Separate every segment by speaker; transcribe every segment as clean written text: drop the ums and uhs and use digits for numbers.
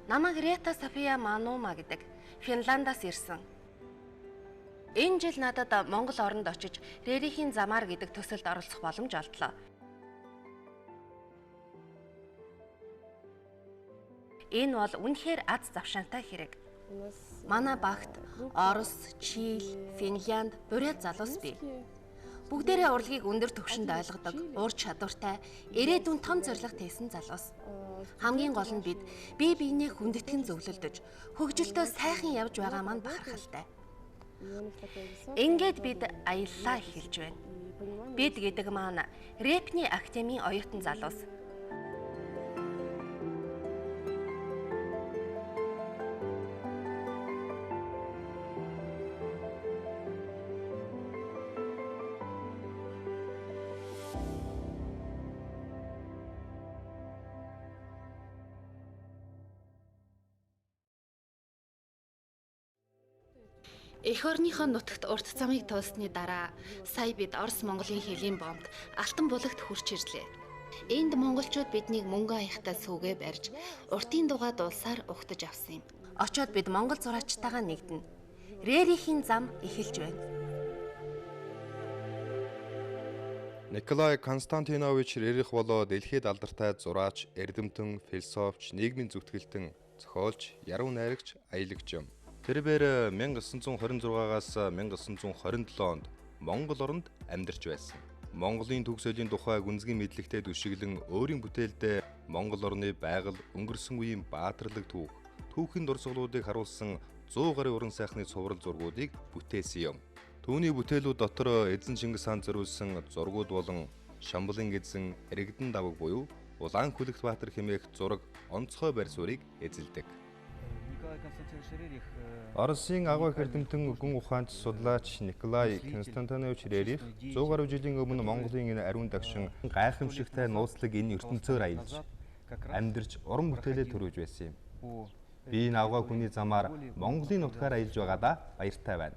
Speaker 1: Намайг Рета София Манума гэдэг Финландаас ирсэн. Энэ жил надад Монгол оронд очиж Рерихийн замаар гэдэг төсөлд оролцох боломж олдлоо. Энэ бол үнэхээр аз завшаантай хэрэг. Манай багт Орос, Чили, Финлянд, Бурят залуус бий. Бүгдээрээ урлагийг өндөр түвшинд ойлгодог, ур чадвартай, ирээдүйн том зорилго тавьсан залуус. Хамгийн гол нь бид бие биенээ хүндэтгэн зөвлөлдөж, хөгжилтөө сайхан явж байгаа маань бахархалтай. Ингээд бид аяллаа эхэлж байна. Бид гэдэг маань Рэпний академийн оюутан залуус. Эх орныхоо нутагт урт замыг туулсны дараа сая бид Орос Монголын хөлийн бомбд Алтан булагт хүрч ирлээ. Энд монголчууд биднийг мөнгө аяхтай сүгэ барьж уртын дугаа дуулсаар угтаж авсан юм. Очоод бид монгол зураачтайгаа нэгдэнэ. Рерихийн зам эхэлж байна.
Speaker 2: Николай Константинович Рерих болоо дэлхийд алдартай зураач, эрдэмтэн, философч, нийгмийн зүтгэлтэн, зохиолч, яруу найрагч, аялагч юм. Тэрээр 1926-аас 1927 онд Монгол оронд амьдарч байсан. Монголын төг соёлын тухай гүнзгий мэдлэгтэй дүшиглэн өөрийн бүтээлдээ Монгол орны байгаль, өнгөрсөн үеийн баатарлаг түүх, түүхийн дурсгалуудыг харуулсан 100 гаруй уран сайхны цуврал зургуудыг бүтээсэн юм. Түүний бүтээлүүд дотор эзэн Чингис хаан зориулсан зургууд болон Шамбалын эзэн Эрэгдэн даваг буюу Улаан Хүлэгт Баатар хэмээх зураг онцгой байр суурийг эзэлдэг. Оросын агуу их эрдэмтэн гүн ухаанч судлаач Николай Константинович Рерих 100 гаруй жилийн өмнө Монголын энэ ариун дагшин гайхамшигтай нууцлаг энэ ертөнцөөр аялж амьдарч уран бүтээлээ төрүүлж байсан юм. Би энэ авгай хүний замаар Монголын нутгаар аялж байгаадаа баяртай байна.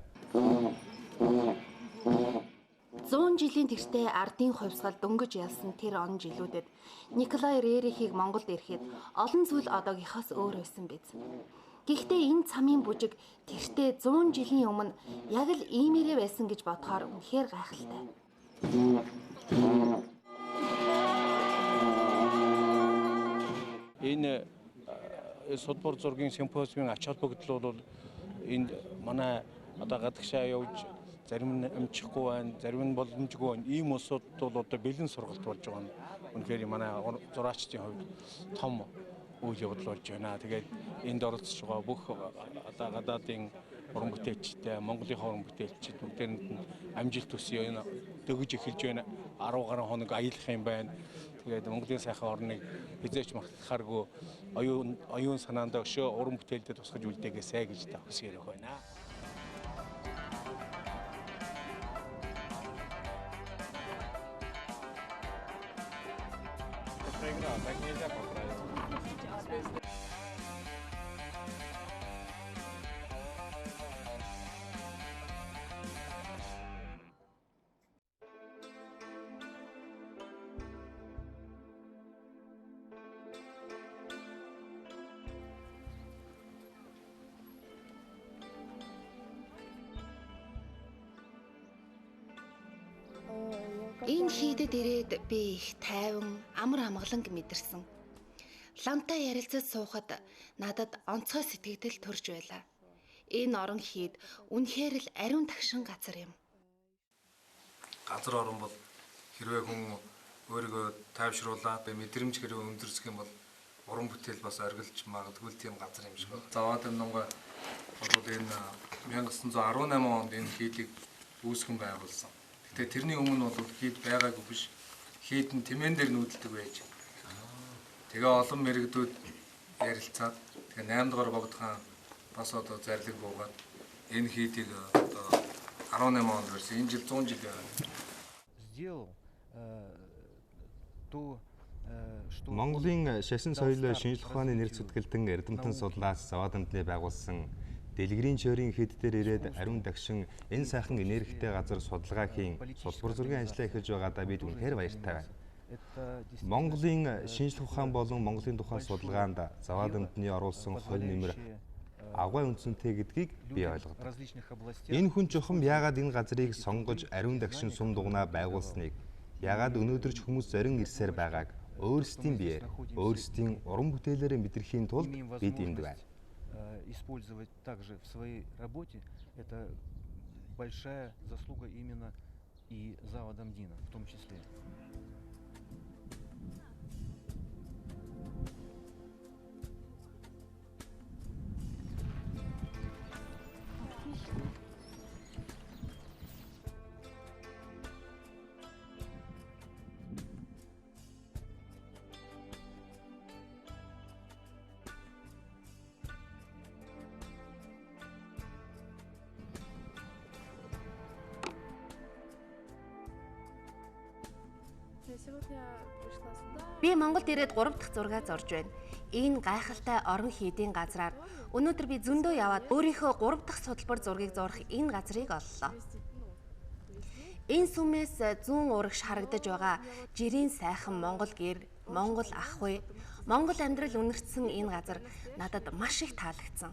Speaker 1: 100 жилийн тэртээ ардын хувьсгал дөнгөж ялсан тэр он жилүүдэд Николай Рерихийг Монголд ирэхэд олон зүйл одоогийнхоос өөр байсан биз. Гэхдээ энэ цамын бүжиг тэртээ 100 жилийн өмнө яг л иймээрээ байсан гэж бодохоор үнэхээр гайхалтай.
Speaker 3: Энэ судлбар зургийн симпозиумын ач холбогдол бол энд манай одоо гадагшаа явж зарим нь амжихгүй байна, зарим нь боломжгүй байна. Ийм улсууд бол одоо бэлэн сургалт болж байгаа нь үнэхээр манай зураачдын хувьд том үйл явдал болж байна. Тэгээд энд оролцож байгаа бүх одоо гадаадын уран бүтээлчтэй, Монголын уран бүтээлчид бүгдээрэнд нь амжилт хүсье. Энэ дөгөж эхэлж байна. 10 гаруй хоног аялах юм байна. Тэгээд Монголын сайхан орныг хизээч мартахааргүй оюун санаандаа өшөө уран бүтээлдээ тусгаж үлдээгээсэй гэж та хүсээрэх байна.
Speaker 1: Энэ хийдэд ирээд би их тайван, амар амгаланг мэдэрсэн. Ламтай ярилцаж суухад надад онцгой сэтгэгдэл төрж байлаа. Энэ орон хийд үнэхээр л ариун тагшин газар юм.
Speaker 4: Газар орон бол хэрвээ хүн өөрийгөө тайвшруулаад мэдрэмж хэрвээ өндөрсөх юм бол уран бүтээл бас оргилж магадгүй тийм газар юм шиг байна. Заваад нунга бол энэ 1918 онд энэ хийдийг үүсгэн байгуулсан. Гэхдээ тэрний өмнө бол хийд байгаагүй биш. Хийд нь тэмээн дээр нүүдэлдэг байж. Тэгээ олон мэрэгдүүд ярилцаад тэгээ 8 дугаар богд хаан бас одоо зарлиг буугаад энэ хийдийг одоо 18 онд барьсан. Энэ жил 100 жил байна.
Speaker 2: Монголын шашин соёл шинжлэх ухааны нэр зүтгэлтэн эрдэмтэн судлаач Заваадамтны байгуулсан Дэлгэрийн чойрын хэд дээр ирээд ариун дагшин энэ сайхан энергитэй газар судалгаа хийн сулбар зургийн ажлаа эхэлж байгаадаа бид үнэхээр баяртай байна. Монголын шинжлэх ухаан болон Монголын тухай судалгаанд Заваа Дамдины оруулсан хонь нэмэр агуй үндсэнтэй гэдгийг би ойлгодог. Энэ хүн чухам яагаад энэ газрыг сонгож ариун дагшин сүм дугнаа байгуулсныг, яагаад өнөөдөр ч хүмүүс зорин ирсээр байгааг өөрсдийн биеэр, өөрсдийн уран бүтээлээрээ мэдрэхийн тулд бид энд байна.
Speaker 5: Использовать также в своей работе, это большая заслуга именно и Зава Дамдина в том числе.
Speaker 1: Би Монголд ирээд 3 дахь зургаа зурж байна. Энэ гайхалтай орон хийдийн газраар өнөөдөр би зөндөө яваад өөрийнхөө 3 дахь судалбар зургийг зурах энэ газрыг оллоо. Энэ сүмээс зүүн урагш харагдаж байгаа жирийн сайхан Монгол гэр, Монгол ах бай, Монгол амьдрал үнэртсэн энэ газар надад маш их таалагдсан.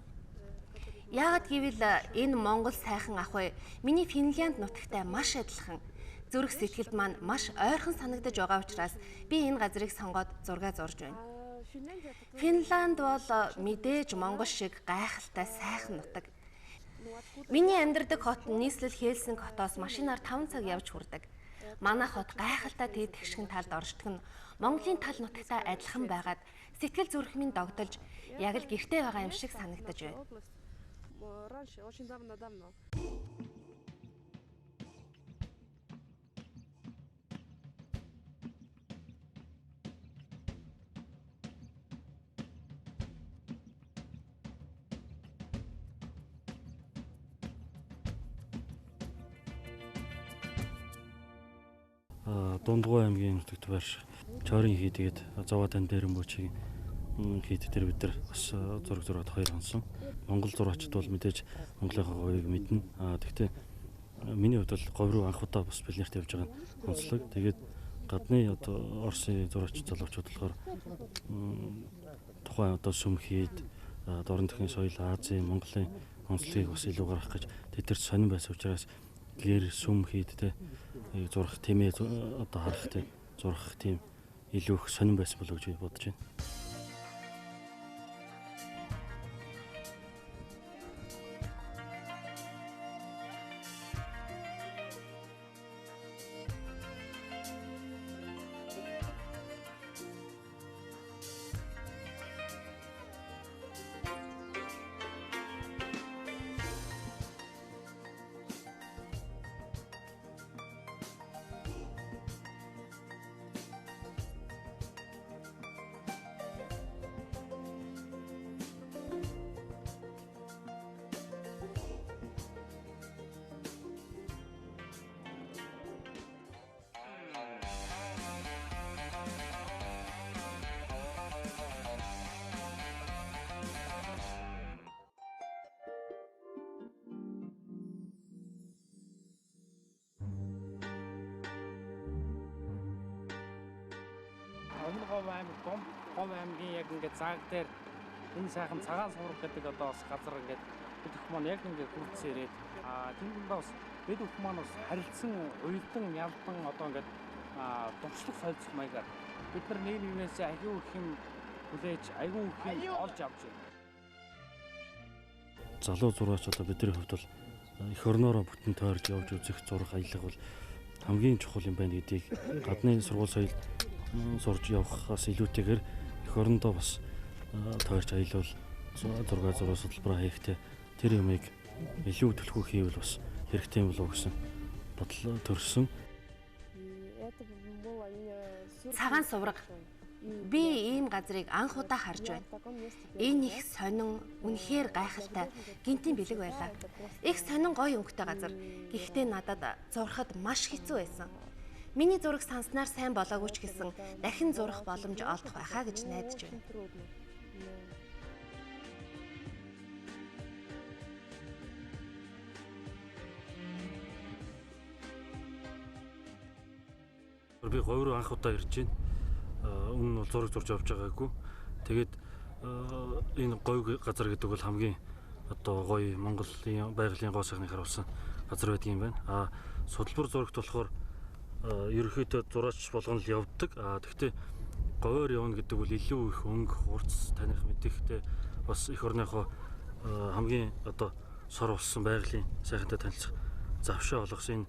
Speaker 1: Яагаад гэвэл энэ Монгол сайхан ах бай миний Финлянд нутагтай маш адилхан. Зүрх сэтгэлд маань маш ойрхон санагдаж байгаа учраас би энэ газрыг сонгоод зургаа зурж байна. Финланд бол мэдээж Монгол шиг гайхалтай сайхан нутаг. Миний амьдардаг хот нийслэл Хельсинки хотоос машинаар 5 цаг явж хүрдэг. Манай хот гайхалтай тэд тэгшгэн талд оршдог нь Монголын тал нутагтай адилхан байгаад сэтгэл зүрх минь догдолж яг л гэрте байгаа юм шиг санагдаж байна.
Speaker 6: Дундгуй аймгийн нутагт байрш чорын хийдгээд Зовоо тань дээрэн бөөчийн хийд дээр бид нар бас зураг зураад хоёр хонсон. Монгол зураачд бол мэдээж Монголынхаа говийг мэднэ. Гэхдээ миний хувьд бол говь руу анх удаа бас пленэрт явж байгаа онцлог. Тэгээд гадны одоо Оросын зураач залуучууд болохоор тухайн одоо сүм хийд дорн төхний соёл Азийн Монголын онцлогийг бас илүү гаргах гэж тэд нар сонин байсан учраас гэр сүм хийд те зурах тэмээ одоо харах те зурах тийм илүү их сонин байсан болов гэж бодож байна.
Speaker 7: Өмнө Говь аймаг, Говь аймгийн яг ингээд зааг дээр энэ сайхан цагаан сувраг гэдэг одоо бас газар ингээд бид өх маань яг ингээд хүртсэн ирээд тэндээ бас бид өх маань бас харилцсан уялдан ялдан одоо ингээд дуршлаг солилцох маягаар бид нар нэг нэгнээс айгүй их юм хүлээж айгүй их юм олж авч байна.
Speaker 6: Залуу зураач одоо бидний хувьд бол эх орноороо бүтэн тойрж явж үзэх зурх аялга бол хамгийн чухал юм байна гэдгийг гадны сургууль соёл сурж явахаас илүүтэйгээр эх орондоо бас тойрч аялвал зураг зураа судалбараа хийхдээ тэр юмыг илүү төлхөө хийвэл бас хэрэгтэй юм болов уу гэсэн бодол төрсөн.
Speaker 1: Цагаан сувраг. Би ийм газрыг анх удаа харж байна. Энэ их сонин, үнэхээр гайхалтай гинтийн бэлэг байлаа. Их сонин гоё өнгөтэй газар. Гэхдээ надад зурхад маш хэцүү байсан. Миний зураг санснаар сайн болоогүй ч гэсэн дахин зурах боломж олдох байхаа гэж найдаж байна.
Speaker 6: Би говь руу анх удаа ирж байна. Өмнө нь бол зураг зурж явж байгаагүй. Тэгээд энэ говь газар гэдэг бол хамгийн одоо гоё Монголын байгалийн гоо сайхныг харуулсан газар байдаг юм байна. А судалбар зурагт болохоор ерөнхийдөө зураач болгоно л явдаг. А тэгвэл говьор явна гэдэг бол илүү их өнгө, хурц таних мэдэхтэй бас эх орныхоо хамгийн одоо сор болсон байгалийн сайхантай танилцах завшаа олгосон энэ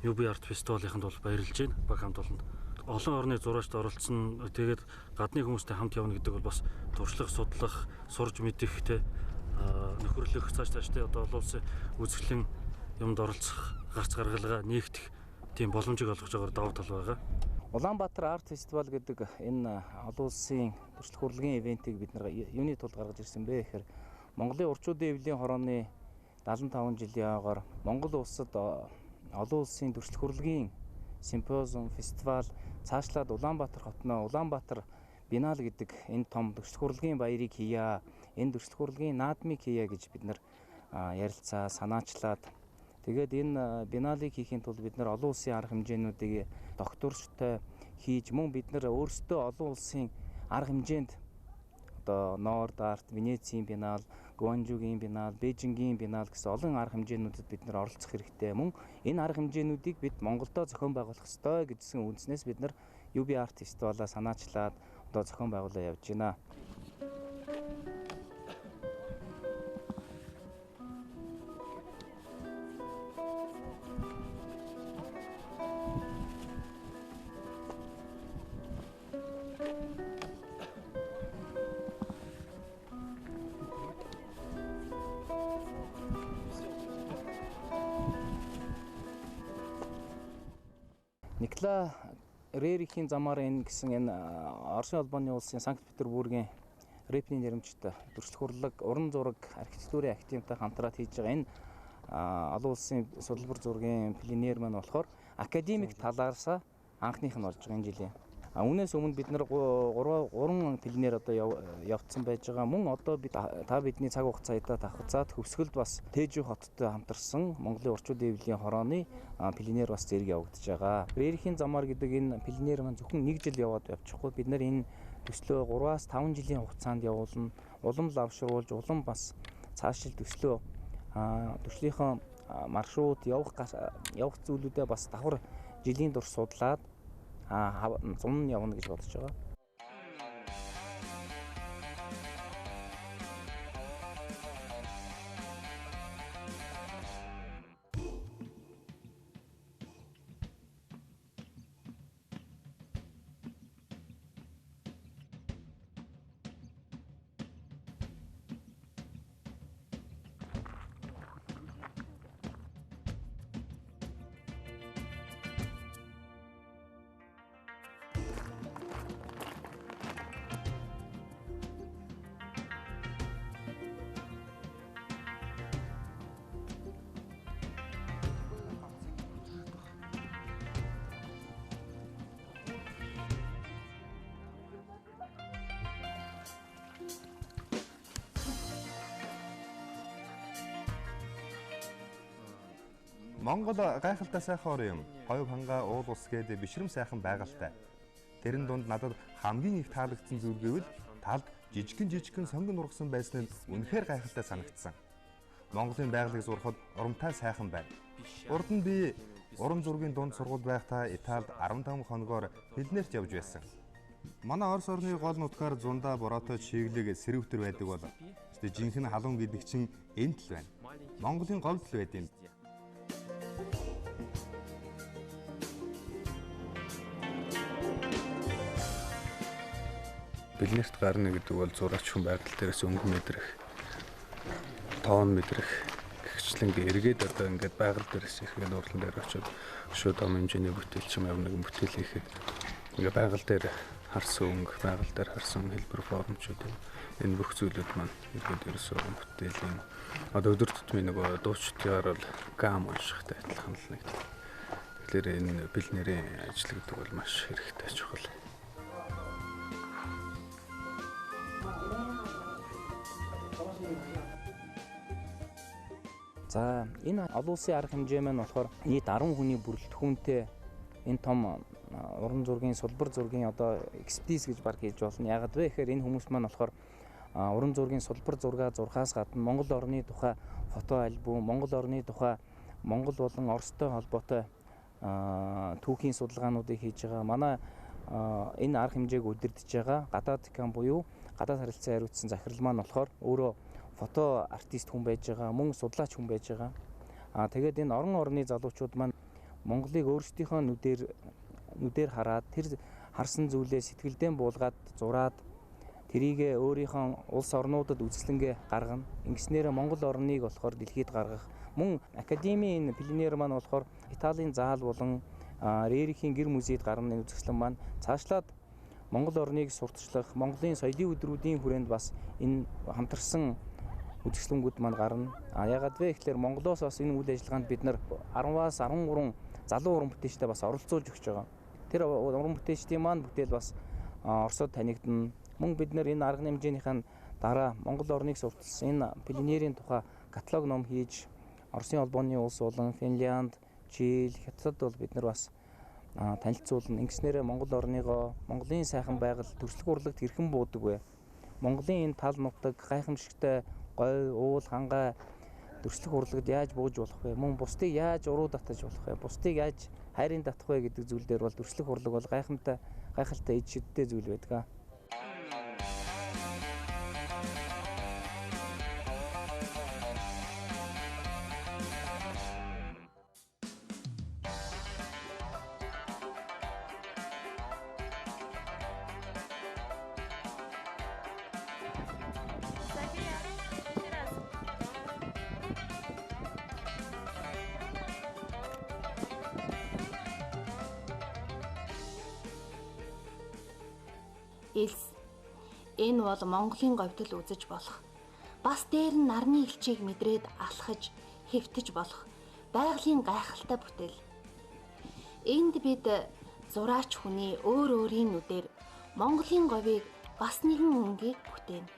Speaker 6: UB Art Festival-ийнхэнд бол баярлж байна. Баг хамт олонд. Олон орны зураачд оролцсон. Тэгээд гадны хүмүүстэй хамт явна гэдэг бол бас туршлага судлах, сурж мэдэх те нөхөрлөх цааш цааштай одоо олон улсын үзэсгэлэн юмд оролцох, гарц гаргалгаа нээгдэх тийм боломжийг олгож байгаагаар давуу тал байгаа.
Speaker 7: Улаанбаатар Арт Фестивал гэдэг энэ олон улсын төрчлөх урлагийн ивентийг бид нар юуны тулд гаргаж ирсэн бэ гэхээр Монголын урчуудын эвлийн хорооны 75 жилийн ойгоор Монгол улсад олон улсын төрчлөх урлагийн симпозиум, фестивал цаашлаад Улаанбаатар хотноо Улаанбаатар Биенал гэдэг энэ том төрчлөх урлагийн баярыг хийя, энэ төрчлөх урлагийн наадмыг хийя гэж бид нар ярилцаа, санаачлаад тэгээд энэ биеналыг хийхийн тулд бид нар олон улсын арга хэмжээнүүдийг докторчтой хийж мөн бид нар өөрсдөө олон улсын арга хэмжээнд одоо Норд Арт, Венецийн биенал, Гуанжугийн биенал, Бээжингийн биенал гэсэн олон арга хэмжээнүүдэд бид нар оролцох хэрэгтэй. Мөн энэ арга хэмжээнүүдийг бид Монголдо зохион байгуулах ёстой гэсэн үндснээс бид нар UB Art Festival-а санаачлаад одоо зохион байгуулаа явж байна. Николай Рерихийн замаар энэ гэсэн энэ Оросын холбооны улсын Санкт-Петербургийн Репний нэрмжит төрчлөх урлаг, уран зураг, архитектурын академитай хамтраад хийж байгаа энэ олон улсын судалбар зургийн пленэр маань болохоор академик талаараасаа анхных нь болж байгаа энэ жилийн. Үүнээс өмнө бид нар 3 пленэр одоо явцсан байж байгаа. Мөн одоо бид та бидний цаг хугацаадаа давхцаад Хөвсгөлд бас Тэжүү хоттой хамтарсан Монголын урчуудын эвлийн хорооны пленэр бас зэрэг явагдаж байгаа. Рерихийн замаар гэдэг энэ пленэр маань зөвхөн нэг жил яваад явчихгүй. Бид нар энэ төслөө 3-5 жилийн хугацаанд явуулна. Улам лавшруулж, улам бас цаашил төслөө төслийнхөө маршрут явах зүйлүүдээ бас давхар жилийн турш судлаад 100 явна гэж бодож байгаа.
Speaker 2: Монгол гайхалтай сайхан орон юм. Говь хангаа уул ус гээд бишрэм сайхан байгальтай. Тэрэн дунд надад хамгийн их таалагдсан зүйл гэвэл талд жижигхэн сонгон нургасан байсан нь үнэхээр гайхалтай санагдсан. Монголын байгалыг зурхад урамтай сайхан байна. Урд нь би уран зургийн дунд сургуульд байхдаа Италид 15 хоногоор пленэрт явж байсан. Манай Орос орны гол нутгаар зундаа бороотой чиглэг сэрүүтэр байдаг бол жинхэнэ халуун гэдэг чинь энд л байна. Монголын говьд л байд юм.
Speaker 4: Пленэрт гарна гэдэг бол зураач хүн байгаль дээрээс өнгө мэдрэх, тоон мэдрэх гэгчлэн эргээд одоо ингээд байгаль дээрээс ихэд урлан дээр очиод шууд ом хэмжээний бүтээл ч юм ямар нэгэн бүтээл хийхэд ингээд байгаль дээр харсан өнгө, байгаль дээр харсан хэлбэр формчууд энэ бүх зүйлүүд маань эргээд ерөөсөө бүтээлийн одоо өдөр тутмын нөгөө дуучдгаар бол гам уншихтай адилхан л нэг. Тэгэхээр энэ пленэрийн ажил гэдэг бол маш хэрэгтэй чухал.
Speaker 7: За энэ олон улсын арга хэмжээ маань болохоор нийт 10 хүний бүрэлдэхүүнтэй энэ том
Speaker 8: уран зургийн, сулбар зургийн одоо экспертиз гэж баг хэлж болно. Яагаад вэ гэхээр энэ хүмүүс маань болохоор уран зургийн сулбар зургаа зурхаас гадна Монгол орны тухай фото альбом, Монгол орны тухай Монгол болон Оростой холбоотой түүхийн судалгаануудыг хийж байгаа. Манай энэ арга хэмжээг удирдах байгаа гадаад декан буюу гадаад харилцаа хариуцсан захирал маань болохоор өөрөө фото артист хүн байж байгаа, мөн судлаач хүн байж байгаа. Тэгээд энэ орон орны залуучууд маань Монголыг өөрсдийнхөө нүдээр хараад тэр харсан зүйлээ сэтгэлдээ буулгаад зураад тэрийг өөрийнхөө улс орнуудад үзэсгэлэнгээ гаргана. Ингэснээр Монгол орныг болохоор дэлхийд гаргах. Мөн академийн энэ пленэр маань болохоор Италийн заал болон Рерихийн гэр музейд гарна энэ үзэсгэлэн маань цаашлаад Монгол орныг сурталчлах, Монголын соёлын өдрүүдийн хүрээнд бас энэ хамтарсан үзэсгэлэнгүүд маань гарна. Яагаад вэ гэхээр Монголоос бас энэ үйл ажиллагаанд бид нар 10-аас 13 залуу уран бүтээлчтэй бас оролцуулж өгч байгаа. Тэр уран бүтээлчдийн маань бүтээл бас Оросод танигдана. Мөн бид нар энэ арга хэмжээнийхээ дараа Монгол орныг сурталсан энэ пленэрийн тухай каталог ном хийж Оросын холбооны улс болон Финлянд, Чили, Хятадд бол бид нар бас танилцуулна. Ингэснээрээ Монгол орныгоо, Монголын сайхан байгаль, төрслөг урлагт хэрхэн буудаг вэ? Монголын энэ тал нутаг гайхамшигтай говь, уул, хангай төрслөх урлагт яаж бууж болох вэ? Мөн бусдыг яаж уруу татаж болох вэ? Бусдыг яаж хайрын татах вэ гэдэг зүйл дээр бол төрслөх урлаг бол гайхалтай ид шидтэй зүйл байдаг.
Speaker 1: Элс. Энэ бол Монголын говьтол үзэж болох. Бас дээр нь нарны элчийг мэдрээд алхаж, хэвтэж болох байгалийн гайхалтай бүтээл. Энд бид зураач хүний өөр өөрийн нүдээр Монголын говийг бас нэгэн өнгийг бүтээнэ.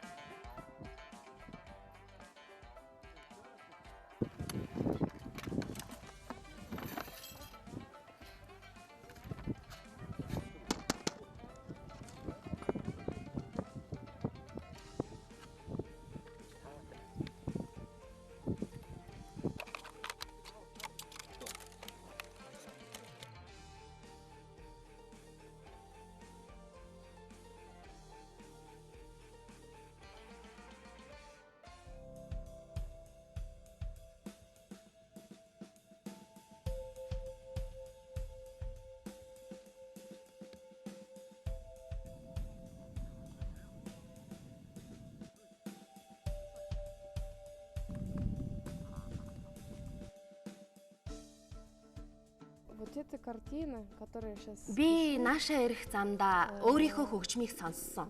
Speaker 1: Би наашаа ирэх замдаа өөрийнхөө хөгжмийг сонссон.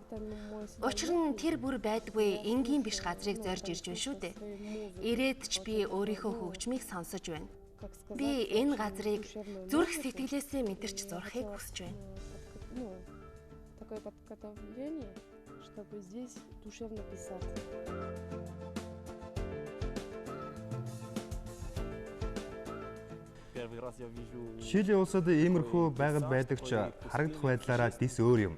Speaker 1: Учир нь тэр бүр байдгүй энгийн биш газрыг зорж ирж байна шүү дээ. Ирээд ч би өөрийнхөө хөгжмийг сонсож байна. Би энэ газрыг зүрх сэтгэлээсээ мэдэрч зурхыг хүсэж байна.
Speaker 9: Такое подготовление, чтобы здесь душевно писать.
Speaker 2: Чили улсад иймэрхүү байгаль байдаг ч харагдах байдлаараа дис өөр юм.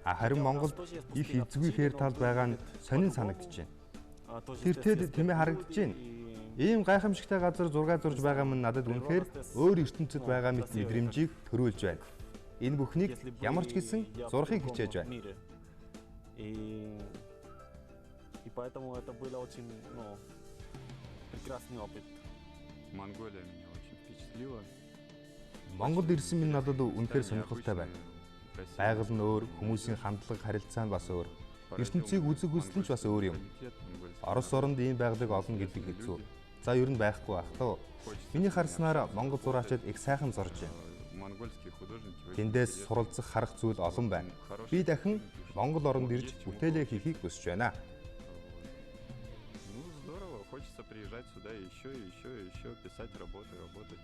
Speaker 2: Харин Монголд их эзгүй хээр талд байгаа нь сонин санагдаж байна. Тэр тэд тэмээ харагдаж байна. Ийм гайхамшигтай газар зураг зурж байгаа минь надад үнэхээр өөр ертөнцид байгаа мэт мэдрэмжийг төрүүлж байна. Энэ бүхнийг ямар ч гэсэн зурхыг хичээж байна.
Speaker 10: И поэтому это было очень, ну, прекрасный опыт.
Speaker 11: Монголия меня очень впечатлила.
Speaker 2: Монгол ирсэн минь надад үнэхээр сонирхолтой байна. Байгаль нь өөр, хүмүүсийн хандлага, харилцаа нь бас өөр. ертөнцийг үзэх хүсэл нь ч бас өөр юм. Орос оронд ийм байгалыг олно гэдэг хэцүү. За ер нь байхгүй байх тоо. Миний харснаар Монгол зураачид их сайхан зурж байна. Тэндээс суралцах харах зүйл олон байна. Би дахин Монгол оронд ирж бүтээлээ хийхийг хүсэж байна.
Speaker 11: Ну здорово, хочется приезжать сюда еще и еще и еще писать работы, работать.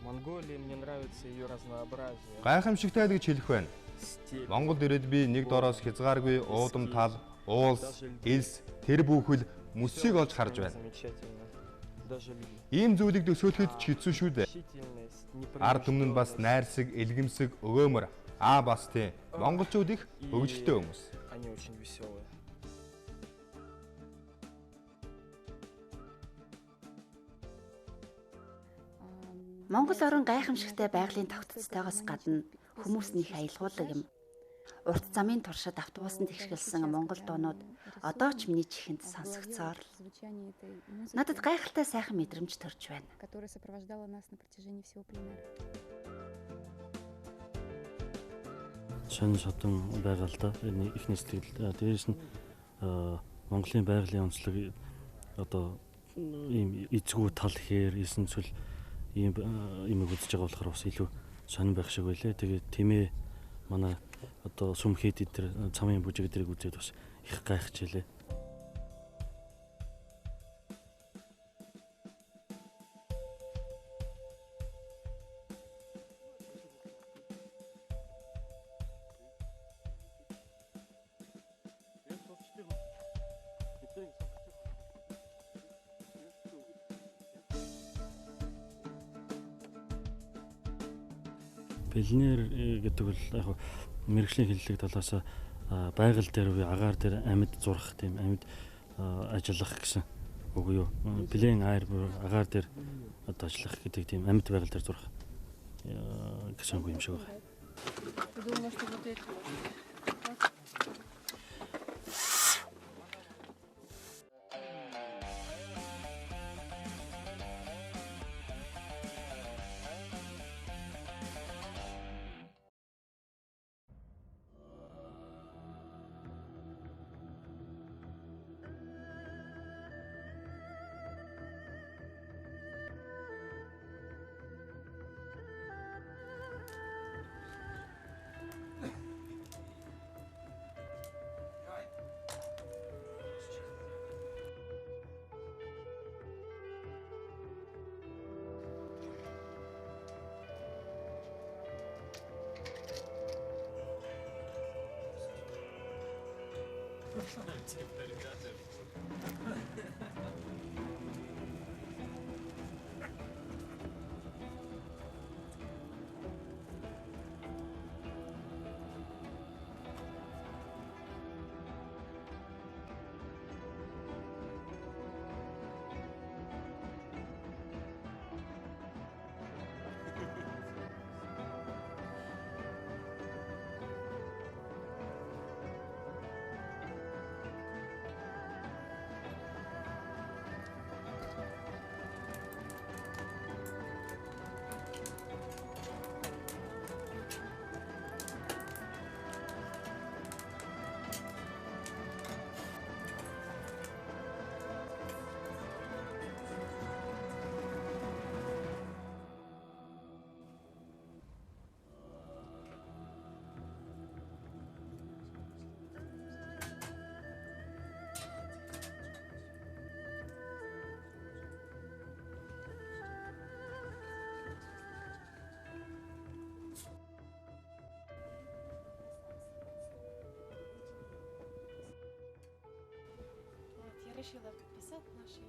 Speaker 12: Монголии мне нравится ее разнообразие.
Speaker 2: Гайхамшигтай л гэж хэлэх байна. Монголд ирээд би нэг дороос хязгааргүй уудам тал, уулс, элс, тэр бүхэл мөсийг олж харж байна.
Speaker 12: Замечательно.
Speaker 2: Ийм зүйлийг төсөөлөхөд ч хэцүү шүү дээ. Ард түмэн нь бас найрсаг, элгэмсэг, өгөөмөр. Аа бас тийм. Монголчууд их хөгжилтэй хүмүүс.
Speaker 12: Они очень веселые.
Speaker 13: Монгол орон гайхамшигтай байгалийн тогтцтойгоос гадна хүмүүс нь их аялгуулаг юм. Урт замын туршид автобусанд ихшгэлсэн монгол дуунууд одоо ч миний чихэнд сонсогдсоор л. Надад гайхалтай сайхан мэдрэмж төрж байна.
Speaker 9: Которая сопровождала нас на протяжении всего пленэра.
Speaker 6: Сонин содон байгаа л да. Энэ ихний сэтгэл. Дээрээс нь Монголын байгалийн онцлог одоо ийм эзгүй тал хээр эсэн цөл ийм имийг үзэж байгаа болохоор бас илүү сонин байх шиг байлээ. Тэгээд тэмээ манай одоо сүм хэд эдэр цамын бүжиг эдэрийг үзээд бас их гайхчихлээ. Пленэр гэдэг бол яг мэргэжлийн хэллэг талаас байгаль дээр буюу агаар дээр амьд зурах тийм амьд ажиллах гэсэн үг юу. Плен аэр буюу агаар дээр одоо ажиллах гэдэг тийм амьд байгаль дээр зурах гэсэн үг юм шиг байна.
Speaker 9: Думаю, что вот эти.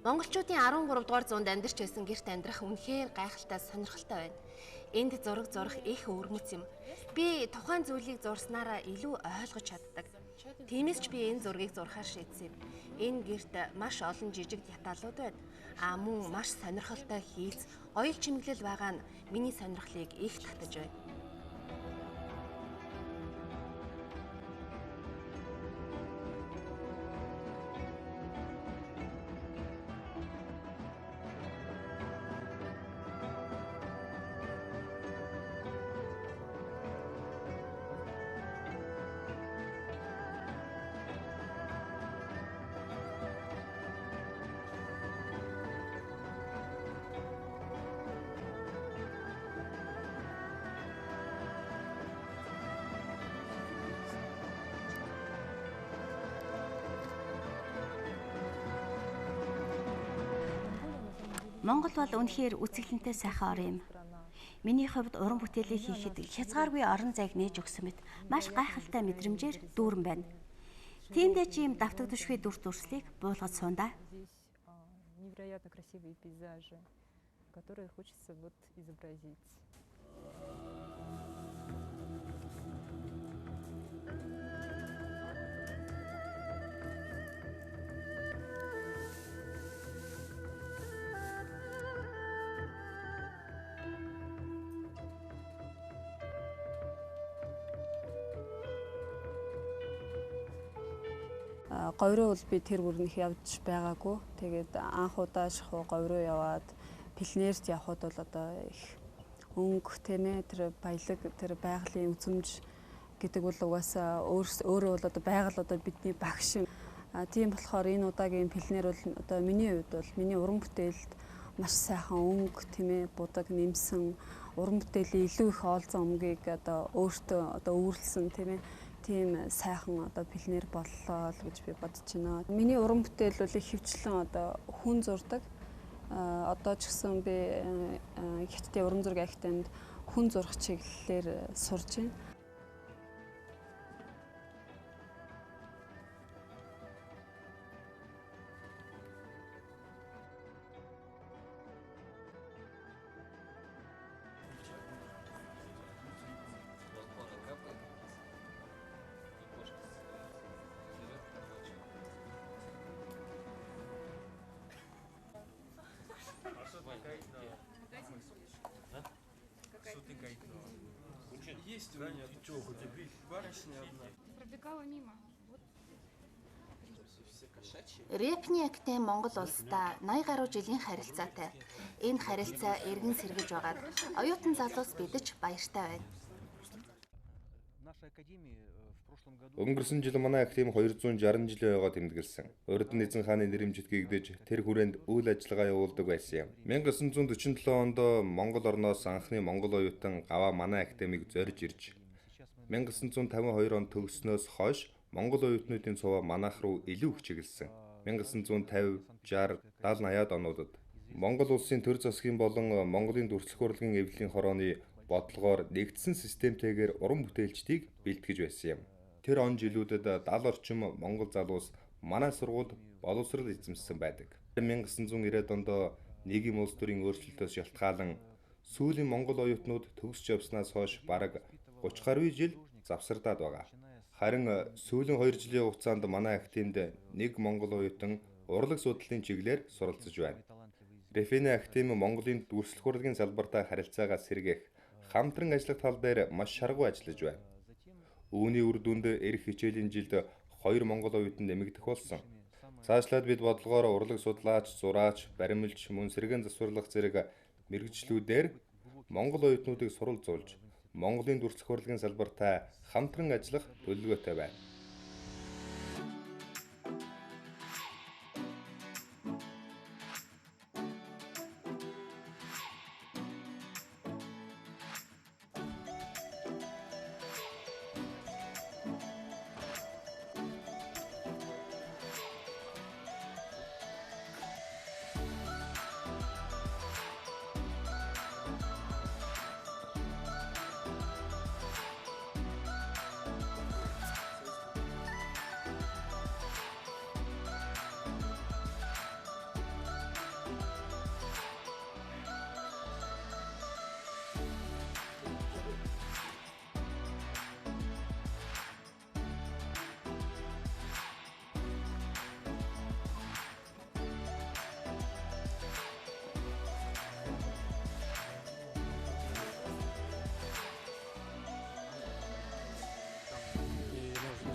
Speaker 1: Монголчуудын 13 дугаар зуунд амьдарч байсан гэрт амьдрах үнэхээр гайхалтай сонирхолтой байна. Энд зураг зурах их өвөрмөц юм. Би тухайн зүйлийг зурснараа илүү ойлгож чаддаг. Тиймээс ч би энэ зургийг зурхаар шийдсэн юм. Энэ гэрт маш олон жижиг деталууд байна. А мөн маш сонирхолтой хийц, оёл чимэглэл байгаа нь миний сонирхлыг их татаж байна.
Speaker 13: Монгол бол үнэхээр үзэсгэлэнтэй сайхан орон юм. Миний хувьд уран бүтээлийг хийхэд хязгааргүй орон зайг нээж өгсөн мэт маш гайхалтай мэдрэмжээр дүүрэн байна. Тиймдээ чи ийм давтагдашгүй дүр төрслийг буулгаж суун даа.
Speaker 14: Невероятно красивые пейзажи, которые хочется вот изобразить.
Speaker 15: Говь руу бол би тэр бүр нэг явж байгаагүй. Тэгээд анх удаа шахуу говь руу яваад пленэрт явхад бол одоо их өнгө, тийм ээ, тэр баялаг, тэр байгалийн үзэмж гэдэг бол угаасаа өөрөө бол одоо байгаль одоо бидний багш юм. Тийм болохоор энэ удаагийн пленэр бол одоо миний хувьд бол миний уран бүтээлд маш сайхан өнгө, тийм ээ, будаг нэмсэн, уран бүтээлийн илүү их олзон өмгийг одоо өөртөө одоо үүрлсэн, тийм ээ, тийм сайхан одоо пленэр боллоо л гэж би бодож байна. Миний уран бүтээл бол их хөвчлэн одоо хүн зурдаг. Одоо ч гэсэн би Хятадын уран зургийн академид хүн зурах чиглэлээр сурж байна.
Speaker 12: Есть у меня барышня одна.
Speaker 9: Пробегала мимо.
Speaker 13: Репний академи Монгол улстай 80 гаруй жилийн харилцаатай. Энэ харилцаа эргэн сэргэж байгаад оюутан залуус бид ч баяртай байна.
Speaker 2: Өнгөрсөн жил манай академи 260 жилийн ойгоо тэмдэглэсэн. Урд нь эзэн хааны нэрэмжит гэгдэж тэр хүрээнд үйл ажиллагаа явуулдаг байсан юм. 1947 онд Монгол орноос анхны монгол оюутан Гаваа манай академиг зорж ирж 1952 онд төгссөнөөс хойш монгол оюутнуудын цуваа манайх руу илүү их чиглэсэн. 1950, 60, 70, 80-ад онуудад Монгол улсын төр засгийн болон Монголын дүрслэх урлагийн эвлэлийн хорооны бодлогоор нэгдсэн системтэйгээр уран бүтээлчдийг бэлтгэж байсан юм. Тэр он жилүүдэд 70 орчим монгол залуус манай сургуульд боловсрол эзэмшсэн байдаг. 1990-ад онд нийгэм улс төрийн өөрчлөлтөөс шалтгаалan сүүлийн монгол оюутнууд төгсөж явснаас хойш бараг 30 гаруй жил завсардаад байгаа. Харин сүүлийн 2 жилийн хугацаанд манай академид нэг монгол оюутан урлаг судлалын чиглэлээр суралцж байна. Рефений академи Монголын дүрслэх урлагийн салбартаа харилцаагаа сэргээх, хамтран ажиллах тал дээр маш шаргуу ажиллаж байна. Үүний үр дүнд эх хичээлийн жилд 2 монгол оюутан нэмэгдэх болсон. Цаашлаад бид бодлогоор урлаг судлаач, зураач, баримлч, мөн сэргээн засварлах зэрэг мэргэжлүүдээр монгол оюутнуудыг суралцуулж, Монголын дүрслэх урлагийн салбартаа хамтран ажиллах төлөвлөгөөтэй байна.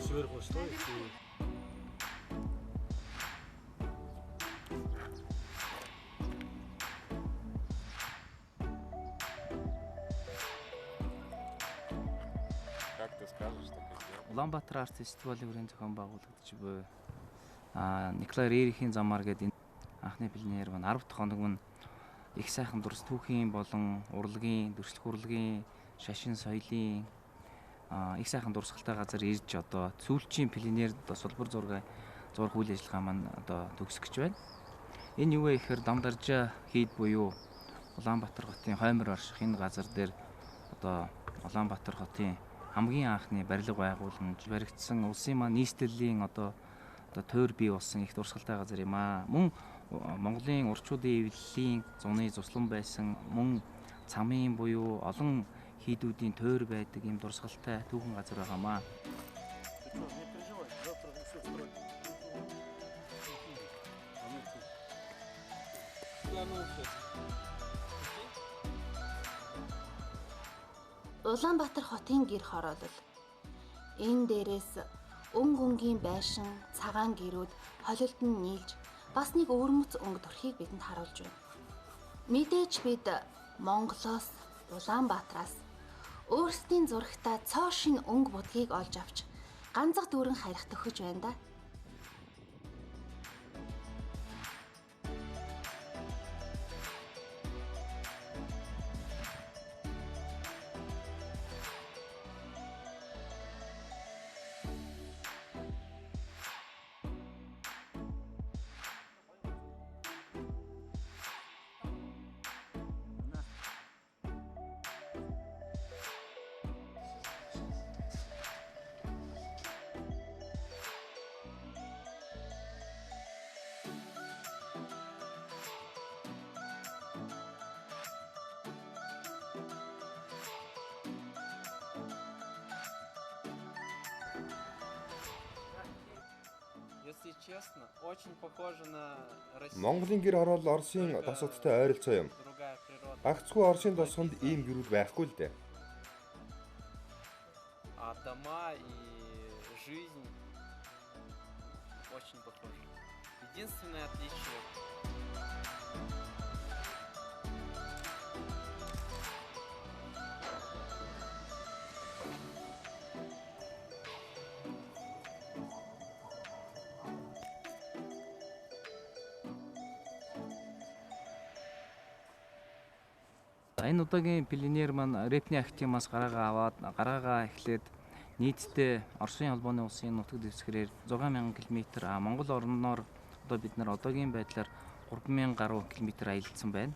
Speaker 6: Сверху стоит и...
Speaker 11: Как ты скажешь, так и сделай.
Speaker 8: Улаанбаатар арт фестивалийн хүрээнд зохион байгуулагдаж буй Николай Рерихийн замаар гэдэг анхны пленэр маань 10 дахь хоног нь их сайхан дурс түүхийн болон урлагийн, дүрслэх урлагийн, шашин соёлын их сайхан дурсгалтай газар ирж одоо сүүлчийн пленэр сулбар зураг зурх үйл ажиллагаа маань одоо төгсөх гэж байна. Энэ юу вэ гэхээр Дамдаржаа хийд буюу Улаанбаатар хотын хоймор орших энэ газар дээр одоо Улаанбаатар хотын хамгийн анхны барилга байгууламж баригдсан улсын маань нийслэлийн одоо тойр бий болсон их дурсгалтай газар юм аа. Мөн Монголын урчуудын эвлэлийн зуны зуслан байсан мөн цамын буюу олон хийдүүдийн тойр байдаг ийм дурсгалтай түүхэн газар байгаамаа.
Speaker 13: Улаанбаатар хотын гэр хороолол. Энэ дээрээс өнгө өнгийн байшин, цагаан гэрүүд холилдон нийлж бас нэг өвөрмөц өнгө төрхийг бидэнд харуулж байна. Мэдээж бид Монголоос, Улаанбаатараас өөрсдийн зурагтаа цоо шинэ өнгө будгийг олж авч ганцах дүүрэн харих төхөж байна да.
Speaker 12: Если честно, очень похоже на Россию.
Speaker 2: Монголын гэр хороолол Оросын тосгодтой ойролцоо юм.
Speaker 12: Другая природа.
Speaker 2: Гагцхүү Оросын тосгонд ийм гэрүүд байхгүй л дээ.
Speaker 12: А дома и жизнь очень похожи. Единственное отличие.
Speaker 8: Энэ удаагийн пленэр маань рэпний активаас гараагаа аваад гараагаа эхлээд нийтдээ Оросын холбооны улсын нутаг дэвсгэрээр 6000 км, Монгол орноор одоо бид нар одоогийн байдлаар 3000 гаруй км аялсан байна.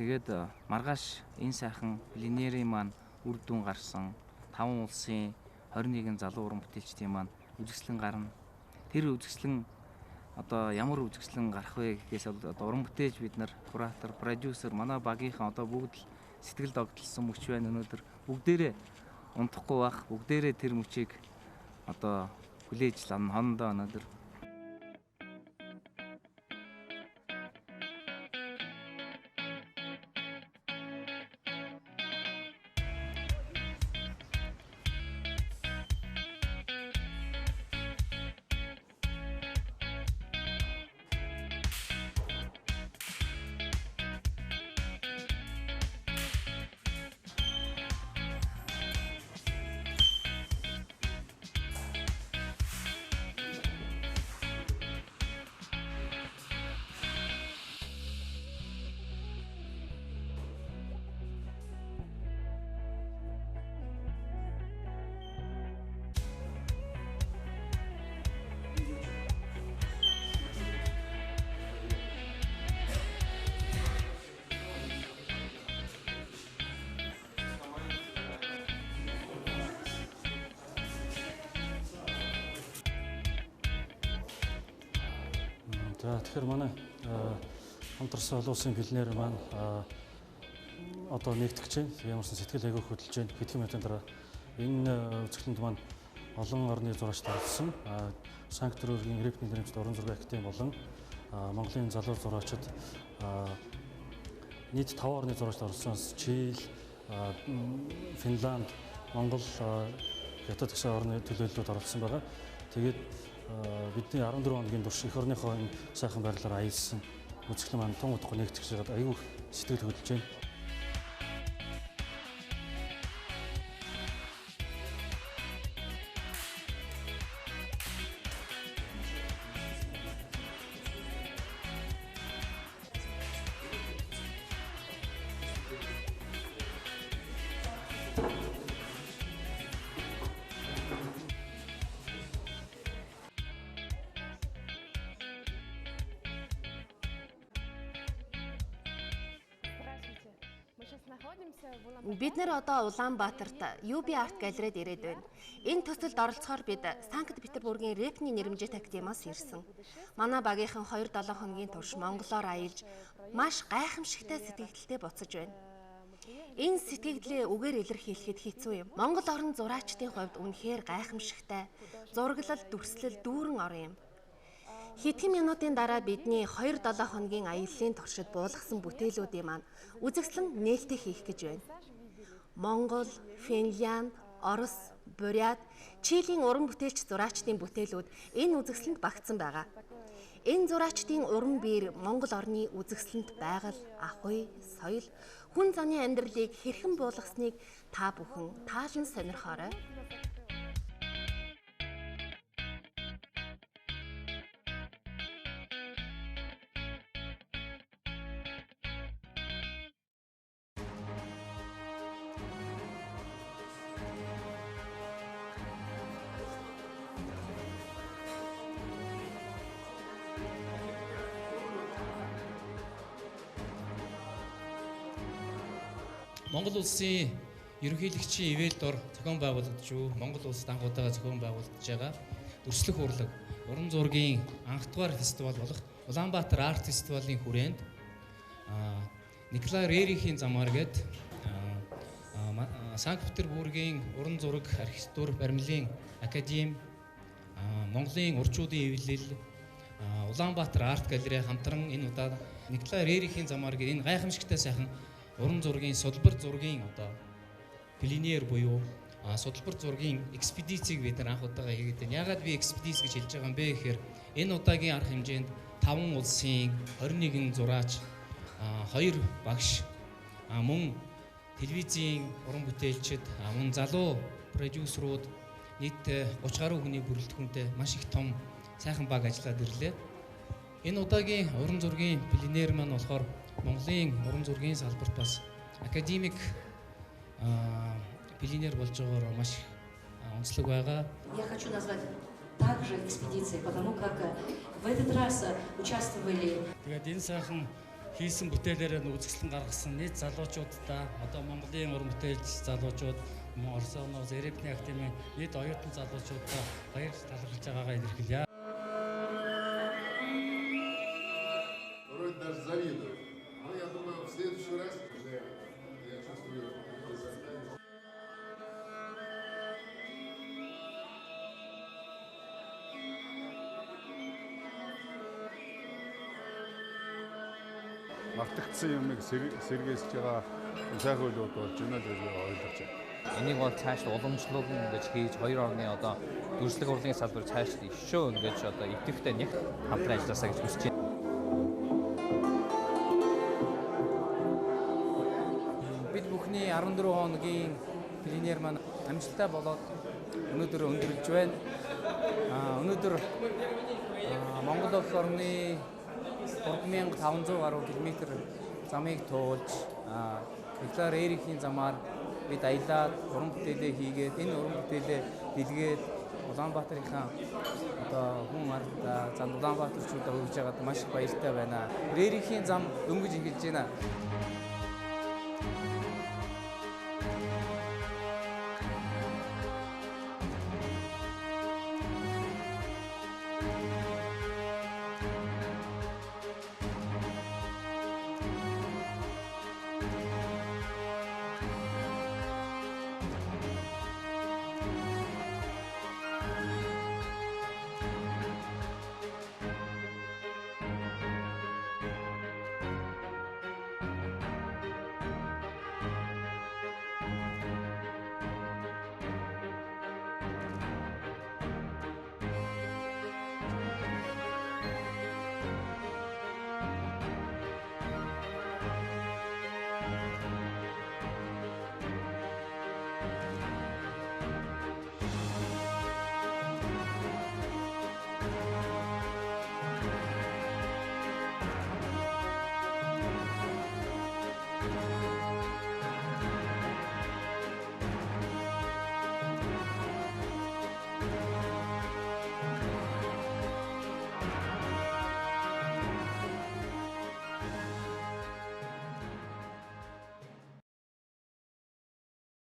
Speaker 8: Тэгээд маргааш энэ сайхан пленэрийн маань үр дүн гарсан 5 улсын 21 залуу уран бүтээлчдийн маань үзэсгэлэн гарна. Тэр үзэсгэлэн одоо ямар үзэсгэлэн гарах вэ гэхээс одоо уран бүтээлч бид нар куратор, продюсер, манай багийнхаа одоо бүгд л сэтгэл догдолсон мөч байна өнөөдөр. Бүгдээрээ унтахгүй байх, бүгдээрээ тэр мөчийг одоо хүлээж лам хонондоо өнөөдөр.
Speaker 6: За тэгэхээр манай хамтарсан олон улсын пленэр маань одоо нэгтгэж байна. Ямарсан сэтгэл айгүй хөдөлж байна. Хэдхэн минутын дараа энэ үзэсгэлэнд маань олон орны зурагчид оролцсон. Санкт-Петербургийн Репний нэрмжит уран зургийн академи болон Монголын залуу зураачид нийт 5 орны зурагчид оролцсон. Чили, Финланд, Монгол, Хятад гэсэн орны төлөөллүүд оролцсон байгаа. Тэгээд бидний 14 хоногийн турш эх орныхоо энэ сайхан байгалаар аялсан үзэсгэлэн маань тун удахгүй нэгтгэж байгаад айгүй сэтгэл хөдлөж байна.
Speaker 1: Бид нэр одоо Улаанбаатарт UB Art галерейд ирээд байна. Энэ төсөлд оролцохоор бид Санкт-Петербургийн Репний нэрмжит академиас ирсэн. Манай багийнхан 2-7 хоногийн турш Монголоор аялж маш гайхамшигтай сэтгэгдэлтэй буцаж байна. Энэ сэтгэгдлээ үгээр илэрхийлэхэд хэцүү юм. Монгол орн зураачдын хувьд үнэхээр гайхамшигтай, зураглал, дүрслэл дүүрэн орон юм. Хэдхэн минутын дараа бидний 2-7 хоногийн аяллаа туршид буулгасан бүтээлүүдийн маань үзэсгэлэн нээлттэй хийх гэж байна. Монгол, Финлянд, Орос, Бурят, Чилийн уран бүтээлч зураачдын бүтээлүүд энэ үзэсгэлэнд багтсан байгаа. Энэ зураачдын уран биер Монгол орны үзэсгэлэнт байгаль, ахуй, соёл, хүн заны амьдралыг хэрхэн буулгасныг та бүхэн таалан сонирхоорой.
Speaker 16: Монгол улсын ерөнхийлөгчийн ивэл дор зохион байгуулагдж юу Монгол улсад анх удаага зохион байгуулагдж байгаа дүрслэх урлаг уран зургийн анхдугаар фестивал болох Улаанбаатар арт фестивалийн хүрээнд Николай Рерихийн замаар гээд Санкт-Петербургийн уран зураг архитектур баримлын академи, Монголын урчуудын эвлэл, Улаанбаатар арт галерей хамтран энэ удаа Николай Рерихийн замаар гээд энэ гайхамшигтай сайхан уран зургийн судалбар зургийн одоо пленэр буюу судалбар зургийн экспедицийг бид нар анх удаага хийгээд байна. Яагаад би экспедиц гэж хэлж байгаа юм бэ гэхээр энэ удаагийн арга хэмжээнд 5 улсын 21 зураач, 2 багш, мөн телевизийн уран бүтээлчид, мөн залуу продюсерууд нийт 30 гаруй хүний бүрэлдэхүүнтэй маш их том сайхан баг ажиллаад ирлээ. Энэ удаагийн уран зургийн пленэр маань болохоор Монголын уран зургийн салбарт бас академик пленэр болж байгаагаар маш онцлог байгаа.
Speaker 17: Я хочу назвать также экспедицией, потому как в этот раз участвовали.
Speaker 6: Тэгээд энэ сайхан хийсэн бүтээлээрээ үзэсгэлэн гаргасан нийт залуучуудаа одоо Монголын уран бүтээлч залуучууд, Орос орноос Репний академийн нийт оюутан залуучуудаа баяр талархаж байгаагаа илэрхийлье.
Speaker 18: Вроде даже завидую. Но я думаю, в следующий раз уже я чувствую, не.
Speaker 19: Мартагдсан юмыг сэргээсэж байгаа сайхан үйл явдал болж байна л гэж ойлгож байна.
Speaker 20: Энийг бол цааш уламжлуулна гэж хийж хоёр орны одоо дүрслэх урлагийн салбар цааш ишөө ингэж одоо идэвхтэй нэг хамтран ажилласаа гэж хүсэж байна.
Speaker 8: Бид бүхний 14 хоногийн пленэр маань амжилттай болоод өнөөдөр өндөрлөж байна. Өнөөдөр Монгол улс орны 3500 гаруй километр замыг туулж Николай Рерихийн замаар бид аялаад уран бүтээлээ хийгээд энэ уран бүтээлээ дэлгээд Улаанбаатарынхаа одоо хүн ардаа зам Улаанбаатарчуудаа хүргэж байгаад маш их баяртай байна. Рерихийн зам дөнгөж эхэлж байна.